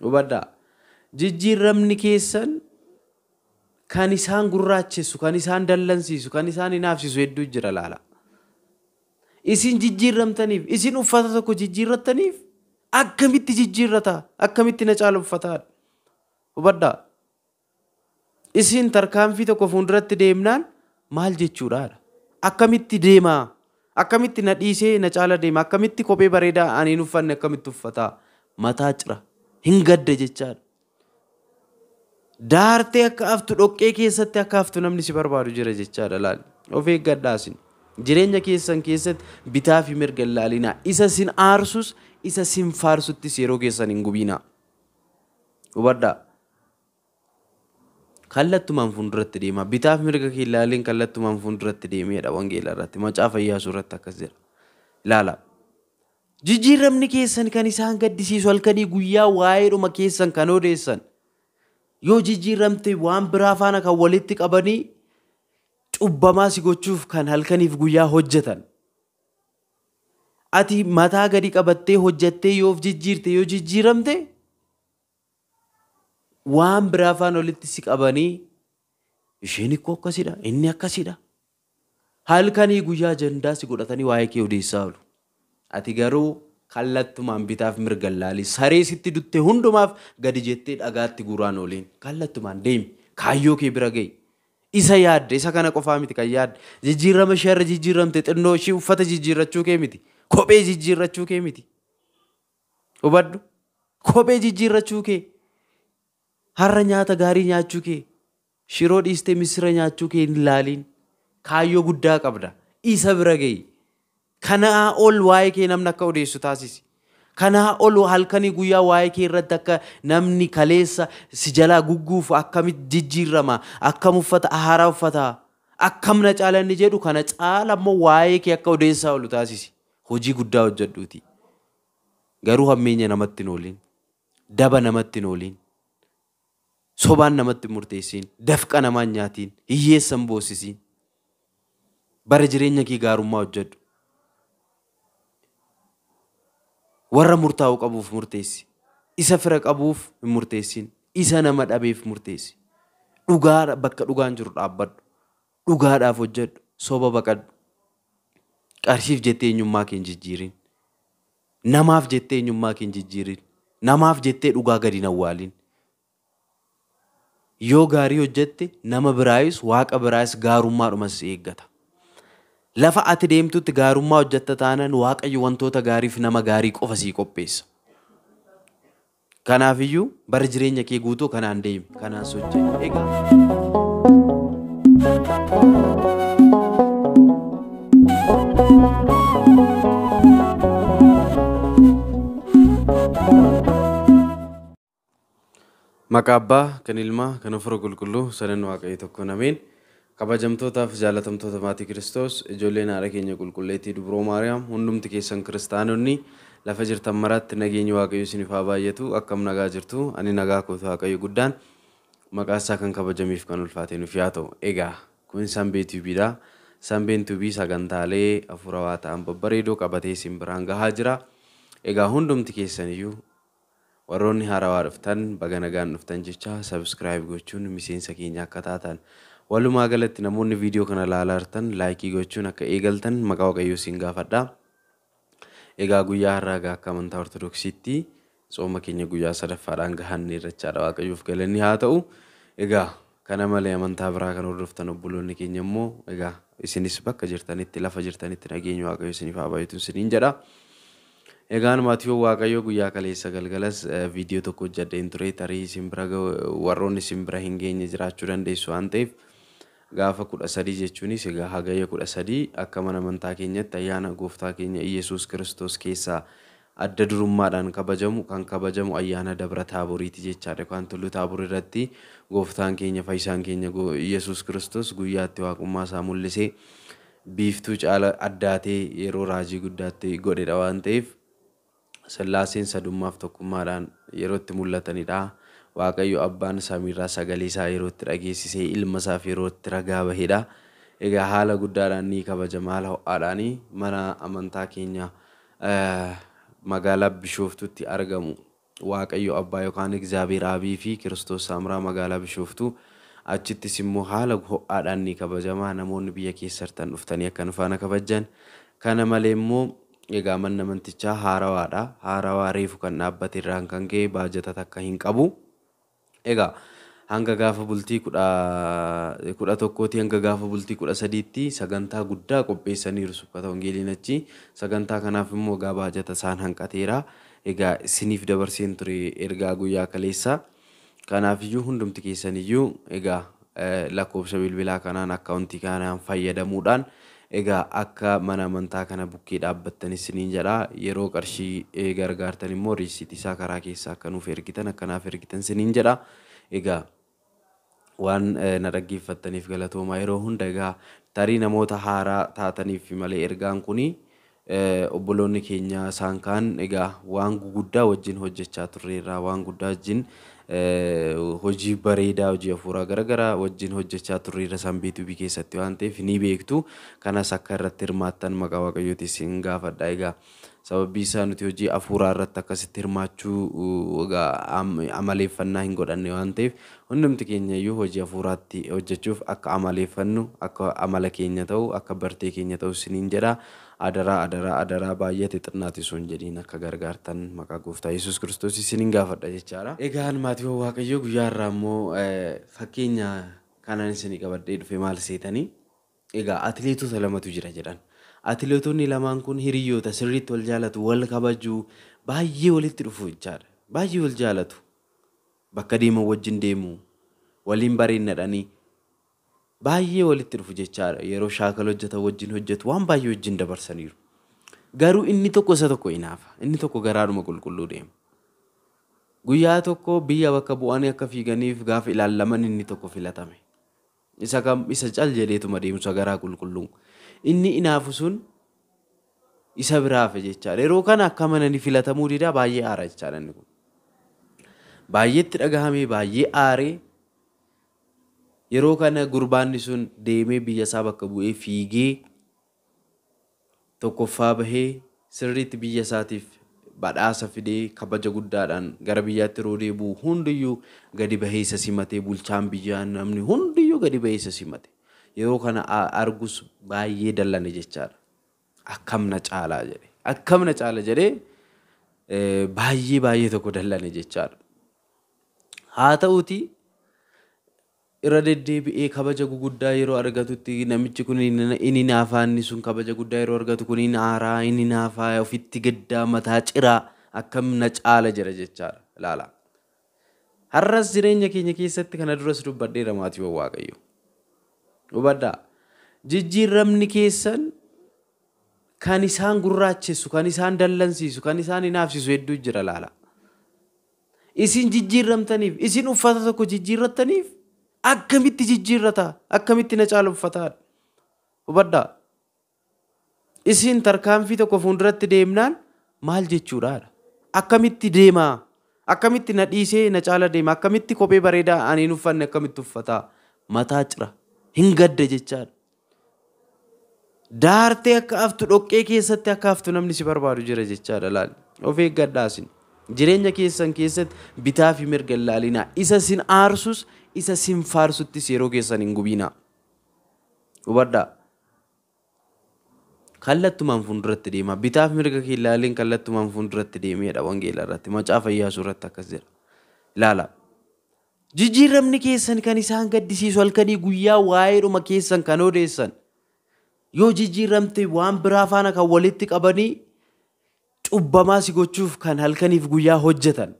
Hubadhaa. Jijjiiramni keessan kan isaan gurraachessu, kan isaan dallansiisu, kan isaan hinaafsisu hedduu jira laala. Isin jijjiiramtaniif, isin uffata tokko jijjiirrattaniif akkamitti jijjiirrata? Akkamitti na caala uffataadha? Hubadhaa. Isin tarkaanfii tokko fuulduratti deemnaan maal jechuudhaadha? Akkamitti deemaa? Akkamitti na dhiisee na caala deema? Akkamitti kophee bareedaa ani hin uffanne akkamitti uffataa? Mataa cira. Hin gadda jechaadha. Daartee akka haftu dhoqqee keessatti akka haftu namni si barbaadu jira jechaadha laali. Of eeggadhaa isin. Jireenya keessan keessatti bitaa fi mirga hin laalinaa. Isa sin aarsus isa sin faarsuttis yeroo keessan hin gubinaa. Hubadhaa. Kallattumaan fuulduratti deema. Bitaaf mirga kee ilaaliin kallattumaan fuulduratti deemeedha wangeela irratti. Macaafa Iyyaasuu irratti akkas jedha. Ilaala. Jijjiiramni keessan kan isaan gaddisiisu halkanii guyyaa waa'eedhuma keessan kan odeessan. Yoo jijjiiramte waan biraa faana kan walitti qabanii cubbamaa si gochuuf kan halkaniif guyyaa hojjetan. Ati mataa gadi qabattee hojjettee yoo of jijjiirte yoo jijjiiramte waan biraa faana walitti si qabanii isheen ikkoo akkasidha inni akkasidha. Halkanii guyyaa ajandaa si godhatanii waa'ee kee odeessaa oolu. Ati garuu kallattumaan bitaaf mirga laali. Saree sitti dutte hundumaaf gadi jettee dhagaatti guuraan ooliin. Kallattumaan deemi. Kaayyoo kee bira ga'i. Isa yaadde isa kana qofaa miti kan yaadde. Jijjiirama ishee irra jijjiiramte xinnoo ishee uffata jijjiirrachuu kee miti. Kophee jijjiirrachuu kee miti. Hubadhu. Kophee jijjiirrachuu kee. Har'a nyaata gaarii nyaachuu kee. Shiroo dhiistee misira nyaachuu kee hin laaliin. Kaayyoo guddaa qabda. Isa bira ga'i. Kanaa ol waa'ee kee namni akka odeessu taasisi. Kanaa ol halkanii guyyaa waa'ee kee irratti akka namni kaleessa si jalaa gugguufu akkamitti jijjiirama, akkam uffata haaraa uffata, akkam na caala inni jedhu kana caala immoo waa'ee kee akka odeessaa oolu taasisi. Hojii guddaa hojjedhuuti. Garuu hammeenya namatti hin oolin. Daba namatti hin oolin. Sobaan namatti hin murteessin. Dafqa namaa hin nyaatiin. Hiyyeessa hin boosisiin. Bara jireenya kee gaarummaa hojjedhu. Warra murtaa'u qabuuf murteessi. Isa fira qabuuf hin murteessin. Isa nama dhabeef murteessi. Dhugaa bakka dhugaan jiru dhaabbadhu. Dhugaadhaaf hojjedhu. Soba baqadhu. Qarshiif jettee eenyummaa kee hin jijjiirin. Namaaf jettee eenyummaa kee hin jijjiirin. Namaaf jettee dhugaa gadi hin awwaalin. Yoo gaarii hojjette nama biraayis waaqa biraayis gaarummaadhuma si eeggata. Lafa ati deemtutti gaarummaa hojjetta taanaan waaqayyo wantoota gaariif nama gaarii qofa sii qopheessa. Kanaafiyyuu bara jireenya kee guutuu kanaan deemi, kanaan socho'i. Egaa. Maqaa Abbaa, kan Ilmaa, kan Hafuura Qulqulluu, sadan Waaqayyo tokkoon ameen. Kabajamtootaaf jaalatamtoota maatii Kiristoos, ijoolleen haadha keenya qulqulleettii Dubroo Maariyaam, hundumti keessan kiristaanonni lafa jirtan maraatti nageenyi Waaqayyo isiniif haa baay'atu. Akkam nagaa jirtu? Ani nagaa kootu Waaqayyo guddaan maqaa isaa kan kabajameef kan ulfaate nuuf yaa ta'u. Egaa kun Sanbee Tiiviidha. Sanbeen Tiivii sagantaalee hafuurawaa ta'an babbareedoo qabatee isin biraan gahaa jira. Egaa hundumti keessaniyyuu warroonni haarawaa dhuftan baga nagaan dhuftan jecha subscribe gochuun miseensa keenya akka taatan walumaa galatti namoonni viidiyoo kana ilaalaa jirtan laayikii gochuun akka eegaltan maqaa Waaqayyoo isin gaafadha. Egaa guyyaa har'aa egaa akka amantaa Ortodoksiitti tsooma keenya guyyaa sadaffaadhaan gahanne jechaadha. Waaqayyoof galanni haa ta'u. Egaa kana malee amantaa biraa kan hordoftan obboloonni keenya immoo egaa isinis bakka jirtanitti lafa jirtanitti nageenyi Waaqayyoo isiniif haa baay'atu isiniin jedha. Egaan maatiiwwan Waaqayyoo guyyaa kaleessa galgalas viidiyoo tokko hojjedheen ture tarii isin bira warroonni isin bira hin geenye jiraachuu dandeessu waan ta'eef gaafa 13 jechuunis egaa hagayya 13 akka mana amantaa keenyatti ayyaana gooftaa keenya Iyyasuus Kiristoos keessaa adda durummaadhaan kabajamu kan kabajamu ayyaana Dabra Taaboriiti jechaadha. Yookaan Tulluu Taabor irratti gooftaan keenya fayyisaan keenya Iyyasuus Kiristoos guyyaatti waaqummaa isaa mul'isee biiftuu caala addaatee yeroo raajii guddaatti godhedha waan ta'eef Sillaaseen sadummaaf tokkummaadhaan yeroo itti mul'atanidha. Waaqayyo abbaan samiirraa sagalee isaa yeroo itti dhageessisee ilma isaaf yeroo itti ragaa bahedha. Egaa haala guddaadhaan ni kabajama haala ho'aadhaan mana amantaa keenya magaalaa Bishooftutti argamu. Waaqayyo Abbaa yookaan Egzaabeer Aabii fi Kiristoos Saamraa magaalaa Bishooftuu achittis immoo haala ho'aadhaan ni kabajama. Namoonni biyya keessa jirtan dhuftanii akka nu faana kabajan. Kana malee immoo egaa manni amantichaa haarawaadha. Haarawaa reefu kan dhaabbate irraan kan ka'e baajata takka hin qabu. Egaa hanga gaafa bultii 11tti hanga gaafa bultii 13tti sagantaa guddaa qopheessaniiru Subbata Wangeeliin achi. Sagantaa kanaaf immoo egaa baajata isaan hanqateera. Egaa isiniif dabarseen ture ergaa guyyaa kaleessaa. Kanaafiyyuu hundumti keessaniyyuu egaa lakkoofsa bilbilaa kanaan akkaawuntii kanaan fayyadamuudhaan egaa akka mana amantaa kana bukkee dhaabbattan isiniin jedha. Yeroo qarshii gargaartan immoo riisiitii isaa karaa keessaa akka nuuf ergitan akka naaf ergitan isiniin jedha. Egaa waan na dhaggeeffattaniif galatoomaa. Yeroo hunda egaa tarii namoota haaraa taataniif malee ergaan kuni obboloonni keenya isaan kaan egaa waan guguddaa wajjin hojjechaa turreerra, waan guddaa wajjin hojii bareedaa hojii hafuuraa garaagaraa wajjin hojjechaa turreerra Sanbeetuubii keessatti waan ta'eef ni beektu. Kanas akka irratti hirmaattan maqaa Waaqayyootiin isin gaafadha. Egaa sababii isaa nuti hojii hafuuraa irratti akkasitti hirmaachuu egaa amaleeffannaa hin godhanne waan ta'eef hundumti keenya iyyuu hojii hafuuraatti hojjechuuf akka amaleeffannu, akka amala keenya ta'u, akka bartee keenya ta'u isiniin jedha. Adaraa adaraa adaraa baay'ate xinnaati osoo hin jedhiin akka gargaartan maqaa gooftaa Yesuus Kiristoos isiniin gaafadha jechaadha. Egaan maatiiwwan Waaqayyoo guyyaa har'aa immoo fakkeenya kanaan isinii qabadhee dhufe maal seetanii? Egaa atileetota lamatu jira jedhan. Atileetonni lamaan kun hiriyoota sirriitti wal jaalatu, wal kabaju, baay'ee walitti dhufu jechaadha. Baay'ee wal jaalatu. Bakka deeman wajjin deemu, waliin bareennadhanii baay'ee walitti dhufu jechaadha. Yeroo shaakala hojjetan wajjin hojjetu, waan baay'ee wajjin dabarsaniiru. Garuu inni tokko isa tokko hinaafa. Inni tokko garaadhuma qulqulluu deema. Guyyaa tokko biyya bakka bu'anii akka fiiganiif gaafa ilaallaman inni tokko filatame. Isa kam isa cal jedheetuma deemsa garaa qulqulluu. Inni hinaafu sun isa biraa hafe jechaadha. Yeroo kana akka manani filatamuu didaa baay'ee aara jechaadha inni kun. Baay'eetti dhagahamee baay'ee aaree yeroo kana gurbaanni sun deemee biyya isaa bakka bu'ee fiigee tokkoffaa bahee sirriitti biyya isaatiif badhaasa fidee kabaja guddaadhaan gara biyyaatti yeroo deebi'u hundiyyuu gadi bahee isa simatee, bulchaan biyyaa namni hundiyyuu gadi bahee isa simate. Yeroo kana argus baay'ee dallane jechaadha. Akkam na caalaa jedhe. Akkam na caala jedhee baay'ee baay'ee tokko dallane jechaadha. Haa ta'uutii irra deddeebi'ee kabaja guguddaa yeroo argatutti namichi kun inni naafaanni sun kabaja guddaa yeroo argatu kun inni aaraa, inni naafaa ofitti gaddaa mataa ciraa akkam na caala jedha jechaadha. Ilaala. Har'as jireenya keenya keessatti kana duras dubbadheera maatiiwwan Waaqayyo. Hubadhaa. Jijjiiramni keessan kan isaan gurraachessu, kan isaan dallansiisu, kan isaan hinaafsisu hedduu jira laala. Isin jijjiiramtaniif, isin uffata tokko jijjiirrattaniif akkamitti jijjiirrata? Akkamitti na caala uffataadha? Hubadhaa. Isin tarkaanfii tokko fuulduratti deemnaan maal jechuudhaadha? Akkamitti deemaa? Akkamitti na dhiisee na caala deema? Akkamitti kophee bareedaa ani hin uffanne akkamitti uffataa? Mataa cira. Hin gadda jechaadha. Daartee akka haftu dhoqqee keessatti akka haftu namni si barbaadu jira jechaadha laal. Of eeggadhaa isin. Jireenya keessan keessatti bitaa fi mirga hin laalinaa. Isa sin aarsus isa sin faarsuttis yeroo keessan hin gubinaa. Hubadhaa. Kallattumaan fuulduratti deema. Bitaa fi mirga kee ilaaliin kallattumaan fuulduratti deemeedha wangeela irratti. Macaafa Iyyaasuu irratti akkas jedha. Ilaala. Jijjiiramni keessan kan isaan gaddisiisu halkanii guyyaa waa'eedhuma keessan kan odeessan. Yoo jijjiiramte waan biraa faana kan walitti qabanii cubbamaa si gochuuf kan halkaniif guyyaa hojjetan.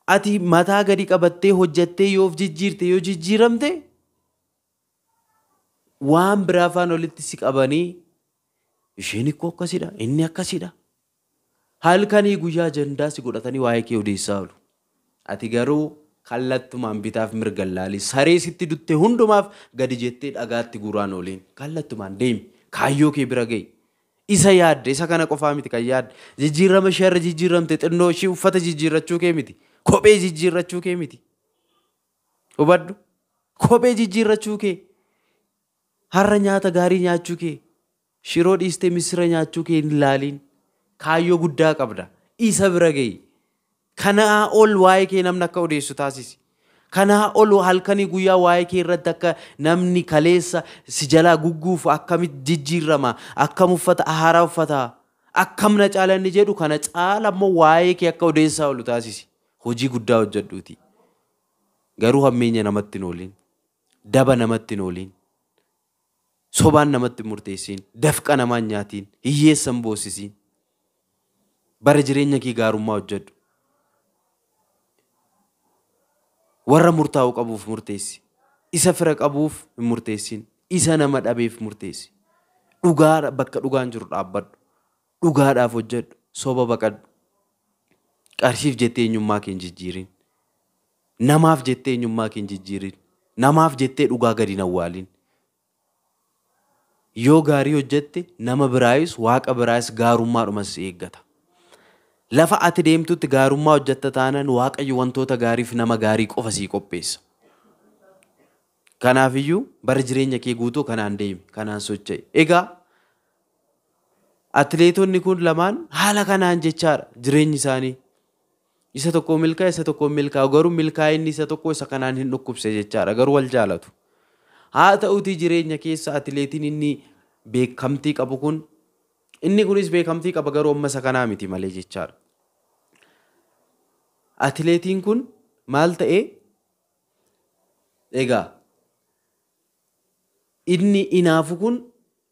Ati mataa gadi qabattee hojjettee yoo of jijjiirte yoo jijjiiramte waan biraa faana walitti si qabanii isheen ikkoo akkasidha, inni akkasidha. Halkanii guyyaa ajandaa si godhatanii waa'ee kee odeessaa oolu. Ati garuu kallattumaan bitaaf mirga laali. Saree sitti dutte hundumaaf gadi jettee dhagaatti guuraan ooliin. Kallattumaan deemi. Kaayyoo kee bira ga'i. Isa yaadde, isa kana qofaa miti kan yaadde. Jijjiirama ishee irra jijjiiramte xinnoo ishee uffata jijjiirrachuu kee miti. Kophee jijjiirrachuu kee miti. Hubadhu. Kophee jijjiirrachuu kee. Har'a nyaata gaarii nyaachuu kee. Shiroo dhiistee misira nyaachuu kee hin laaliin. Kaayyoo guddaa qabda. Isa bira ga'i. Kanaa ol waa'ee kee namni akka odeessu taasisi. Kanaa ol halkanii guyyaa waa'ee kee irratti akka namni kaleessa si jalaa gugguufu akkamitti jijjiirama, akkam uffata haaraa uffata, akkam na caala inni jedhu kana caala immoo waa'ee kee akka odeessaa oolu taasisi. Hojii guddaa hojjedhuuti. Garuu hammeenya namatti hin oolin, daba namatti hin oolin, sobaan namatti hin murteessin, dafqa namaa hin nyaatiin, hiyyeessa hin boosisiin. Bara jireenya kee gaarummaa hojjedhu. Warra murtaa'u qabuuf murteessi. Isa fira qabuuf hin murteessin. Isa nama dhabeef murteessi. Dhugaa bakka dhugaan jiru dhaabbadhu. Dhugaadhaaf hojjedhu. Soba baqadhu. Qarshiif jettee eenyummaa kee hin jijjiirin. Namaaf jettee eenyummaa kee hin jijjiirin. Namaaf jettee dhugaa gadi hin awwaalin. Yoo gaarii hojjette nama biraayis waaqa biraayis gaarummaadhuma si eeggata. Lafa ati deemtutti gaarummaa hojjetta taanaan Waaqayyo wantoota gaariif nama gaarii qofa sii qopheessa. Kanaafiyyuu bara jireenya kee guutuu kanaan deemi, kanaan socho'i. Egaa atileetonni kun lamaan haala kanaan jechaadha jireenyi isaanii. Isa tokko milkaa'e, isa tokko milkaa'u, garuu milkaa'inni isa tokko isa kanaan hin dhukkubse jechaadha, garuu wal jaalatu. Haa ta'utii jireenya keessa atileetiin inni beekamtii qabu kun, inni kunis beekamtii qaba garuu amma isa kanaa miti malee jechaadha. Atileetiin kun maal ta'ee? Egaa inni inaafu kun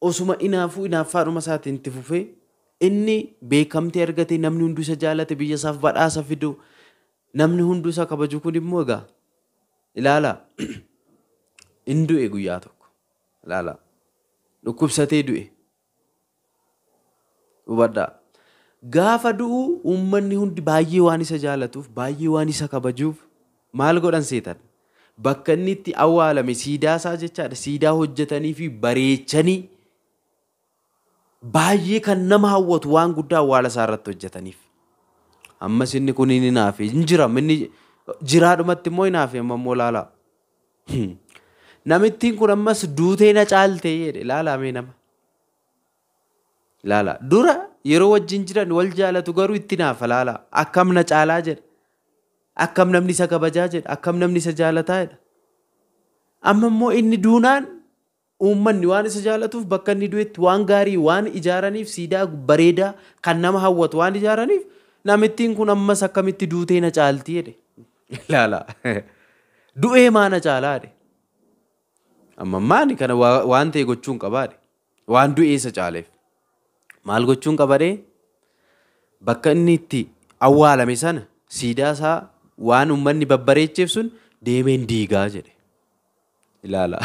osuma inaafuu inaaffaadhuma isaatiin itti fufee inni beekamtii argate, namni hunduu isa jaalate, biyya isaaf badhaasa fidu, namni hunduu isa kabaju kun immoo egaa ilaala hin du'e guyyaa tokko, ilaala dhukkubsatee du'e. Hubadhaa. Gaafa du'u uummanni hundi baay'ee waan isa jaalatuuf, baay'ee waan isa kabajuuf maal godhan seetan? Bakka inni itti awwaalame siidaa isaa jechaadha. Siidaa hojjetanii fi bareechanii baay'ee kan nama hawwatu waan guddaa awwaala isaa irratti hojjetaniif. Ammas inni kun hin hinaafe, hin jiram, inni jiraadhumatti immoo hinaafe, amma immoo ilaalaa. Namittiin kun ammas duutee na caaltee jedhe, ilaalaa mee nama. Ilaalaa. Dura yeroo wajjin jiran wal jaalatu garuu itti naafa ilaalaa. Akkam na caalaa jedha. Akkam namni isa kabajaa jedha. Akkam namni isa jaalataa jedha. Amma immoo inni duunaan uummanni waan isa jaalatuuf bakka inni du'etti waan gaarii waan ijaaraniif, siidaa bareedaa kan nama hawwatu waan ijaaraniif namittiin kun ammas akkamitti duutee na caalti jedhe. Ilaalaa. Du'ee maa na caalaa jedhe. Amma maani kana waan ta'e gochuun qabaa jedhe. Waan du'ee isa caaleef. Maal gochuun qabadee? Bakka inni itti awwaalame sana siidaa isaa waan uummanni babbareecheef sun deemeen diigaa jedhe. Ilaala.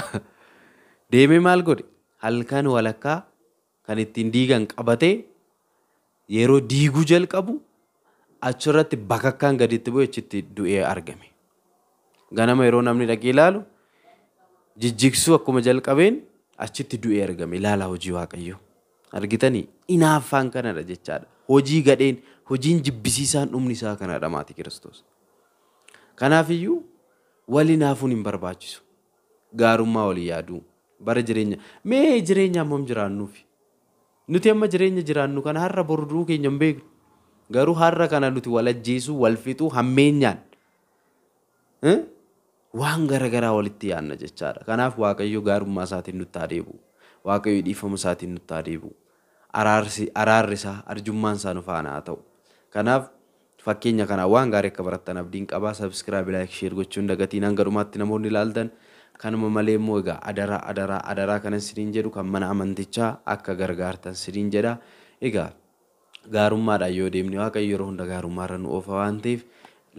Deemee maal godhe? Halkan walakkaa kan ittiin diigan qabatee yeroo diiguu jalqabu achirratti bakakkaan gaditti bu'e, achitti du'ee argame. Ganama yeroo namni dhaqee ilaalu jijjigsuu akkuma jalqabeen achitti du'ee argame. Ilaalaa hojii Waaqayyoo. Argitanii inaaffaan kanadha jechaadha. Hojii gadheen, hojiin jibbisiisaan dhumni isaa kanadha maatii Kiristoos. Kanaafiyyuu wal hinaafuun hin barbaachisu. Gaarummaa walii yaaduu. Bara jireenya mee jireenya hammam jiraannuufi? Nuti amma jireenya jiraannu kana har'a boru du'uu keenya hin beeknu. Garuu har'a kana nuti wal ajjeesuu, wal fixuu, hammeenyaan waan garaagaraa walitti yaadna jechaadha. Kanaaf Waaqayyo gaarummaa isaatiin nutti haa deebi'u. Waaqayyo dhiifama isaatiin nutti haa deebi'u. Araarri isaa, arjummaan isaa nu faana haa ta'u. Kanaaf fakkeenya kanaan waan gaarii akka barattan abdiin qabaa. Subscribe, like, share gochuun dagatiin hanga dhumaatti namoonni ilaaltan. Kanuma malee immoo egaa adaraa adaraa adaraa kanan siniin jedhu kan mana amantichaa akka gargaartan siniin jedha. Egaa gaarummaadhaan yoo deemne Waaqayyo yeroo hunda gaarummaarra nu oofa waan ta'eef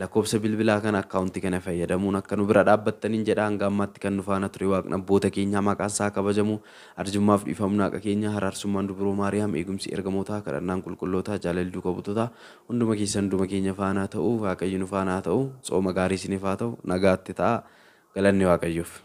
lakkoofsa bilbilaa kana akkaawuntii kana fayyadamuun akka nu bira dhaabbattaniin jedha. Hanga ammaatti kan nu faana ture Waaqni abboota keenyaa maqaan isaa kabajamu, arjummaaf dhiifamni Waaqa keenyaa, haraarsummaan Dubroo Maariyaam, eegumsi ergamootaa, kadhannaan qulqullootaa, jaalalli duuka buutootaa hunduma keessan hunduma keenya faana ta'u, Waaqayyo nu faana haa ta'u, tsooma gaarii isiniif haa ta'u, nagaatti ta'a, galanni Waaqayyoof.